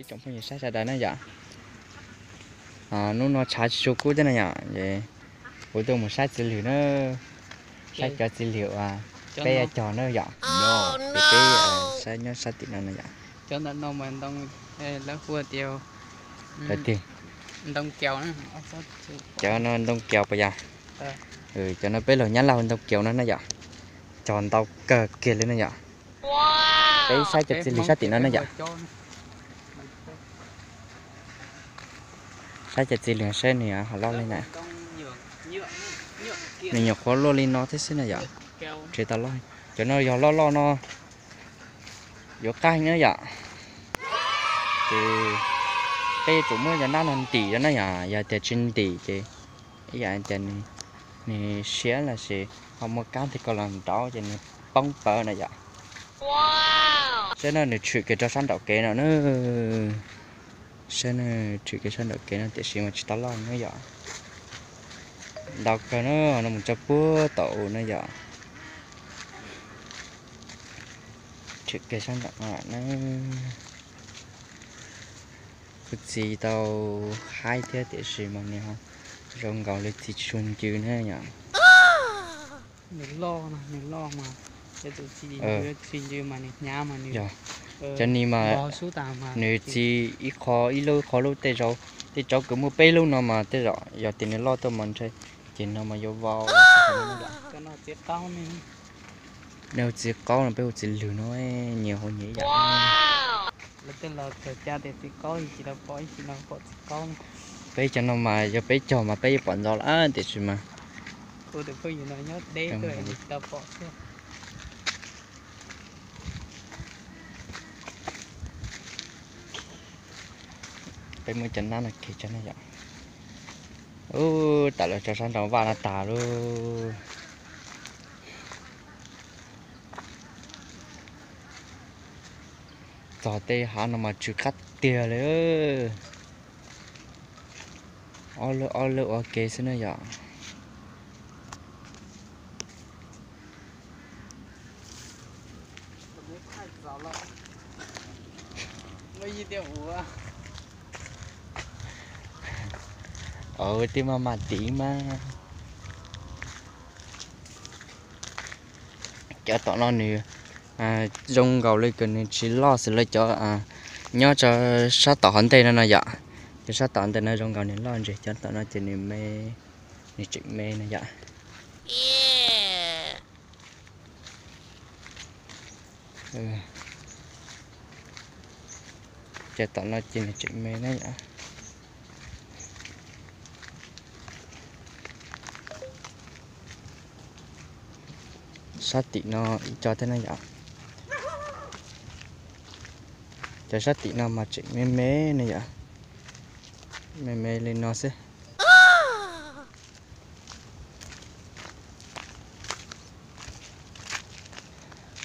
Tsoom phooj ywg saib sawv daws na yom, hnub no tshav tsis tshua kub thiab na yom, es kuv tuaj mus saib txiv lwg na, saib cov txiv lwg uas peb yuav cog na yom, ces peb saib nyob sab tim no na yom. Cov ntawm no mas ntoo, lawv hu tias, cov no ntoo kiaus puas yog? Cov no peb los Nyab Laj hu ntoo kiaus no na yom, cog ntau kawg kiag li na yom. Peb saib cov txiv lwg sab tim no na yom. Saib cov txiv lwg saib nws ho loj li na. Nws nyuam qhuav luaj li no thiab xwb na yom. Tsis tau loj. Cov no yog loj loj no yuav qab heev na yom. Ces peb yuav tsum muab cov nab no ntim no na yom, yog tias tsis ntim ces ib yam tias nws siab lossis ho muaj kab nteg ko los nraud ces nws poob pawv na yom. Saib na, nws tshwm kiag rau sab nraum kev no na. Saib na, tshwm kiag sab nraum kev no tiam sis mas tsis tau loj na yom. Ntau kawg na, no mus tso puag tom u na yom. Tshwm kiag sab nraum no na. Kuv txiv tau haib thiab tiam sis mas nws ho zoo nkaus li txi tsis tshua ncw na yom. Nws loj, nws loj mas, cov tus txi ncw mas nws hnyav mas nws, cov ni mas nws txi ib qho ib lub ib qho lub tej zaum, tej tsob kws muaj peb lub no mas tej zaum yog tias nws loj tuaj mas ntshe ces no mas yuav vau. Nej hu txiv qaub no, peb hu txiv lwg no, nyias hu nyias ib yam. Lawv tej laus txawm cas tias txiv qaub, ib chim no pom, ib chim no pom txiv qaub. Peb cov no mas yog peb cog mas peb yuav pom ntxov lawm tiam sis mas kuv tus phooj ywg no nyob deb tuaj tsis tau pom xwb. Peb muab cov nab no kiag tso na yom. Ub, tawm los rau sab nraum vaj no tas lauj. Txog tej hav no mas tsw qab tiag li. Ob lub ob lub ua ke xwb na yom. Twb maj mam tiv mas. Cov tom no nws zoo nkaus li kws nws tsis loj xws li cov nyob rau sab tom hauv ntej no no yom. Cov sab tom ntej no zoo nkaus nws loj ntsis, cov tom no ces nws me, nws tseem me no yom. Cov tom no ces nws tseem me na yom. Sab tim no ib co thiab na yom. Cov sab tim no mas tseem me me na yom. Me me li no xwb.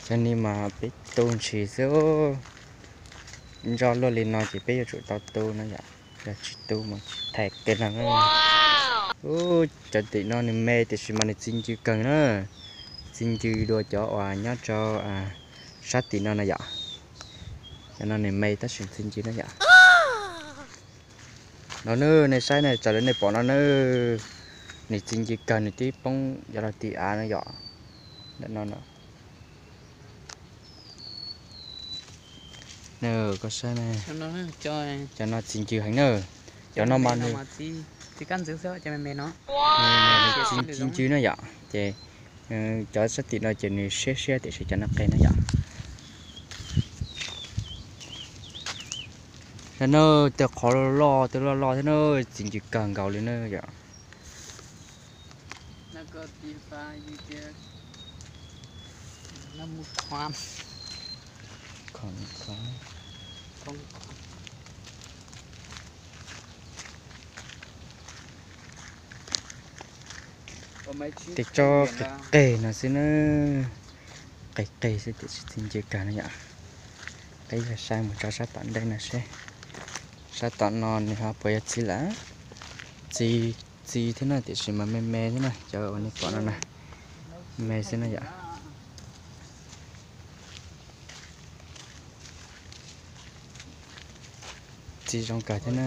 Cov ni mas peb tu ntshis xwb. Ntso luaj li no ces peb yuav tsum tau tu no yom. Yog tsis tu mas tsis thaiv kiag no. Ub, cov tim no nws me tiam sis mas nws txi ncw kawg na. Txi ncw dua cov uas nyob rau sab tim no na yom. Cov no nws me tab sis txi ncw na yom. No nawb, nej saib ne, raws li nej pom no nawb, nws txi ncw kawg, nws twb poob yav los tim av no yom. Ntawm no, koj saib ne, cov no txi ncw heev na. Cov no mas nws txi ncw na yom, ces cov sab tim no ces nws siab siab tiam sis cov no qeg na yom. Saib na, tej qhov loj loj, tej loj loj thiab na, txi ncw kawg nkaus li na yom. Tej tsob qig qeg no xwb na, qig qeg xwb tiam sis txi ncw kawg na yom. Peb yog saib mus tso sab tom ntej no seb, sab tom no nws ho puas yog txi lawm. Txi, txi thiab na tiam sis mas me me thiab na, cov uas nej pom no na, me xwb na yom. Txiv zoo kawg thiab na.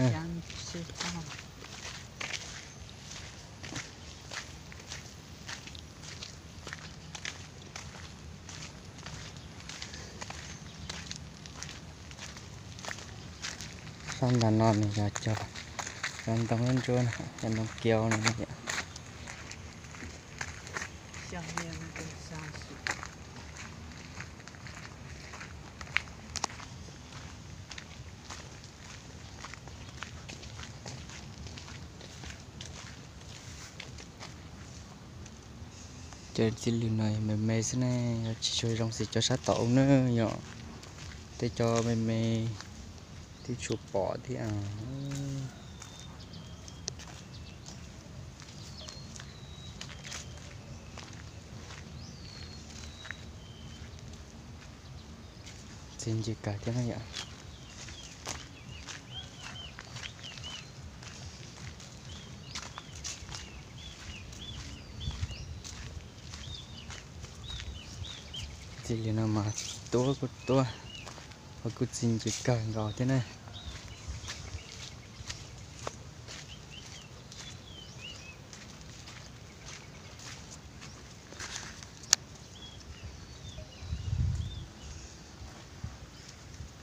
Sab nram no nws yog cov, cov ntoo ntsuab, cov ntoo kiau no yom. Cov txiv lws no me me xwb ne, tsis tshua zoo xws cov sab tom ub na yom. Tej cov me me twb tshua pom thiab. Txiv ntxim kawg thiab na yom. Txiv lws no mas tuab kuj tuab, ho kuj txi ntsis kawg nkaus thiab na.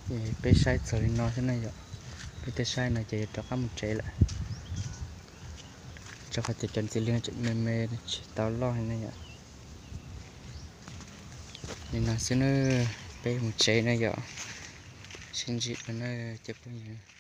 Ces peb saib txog li no xwb na yom. Peb twb saib no ces yuav rov qab mus tsev lawm, rau qhov tias cov txiv lws no tseem me me tsis tau loj li na yom. Li no xwb na, peb mus tsev na yom. Sib ntsib dua na cov phooj ywg.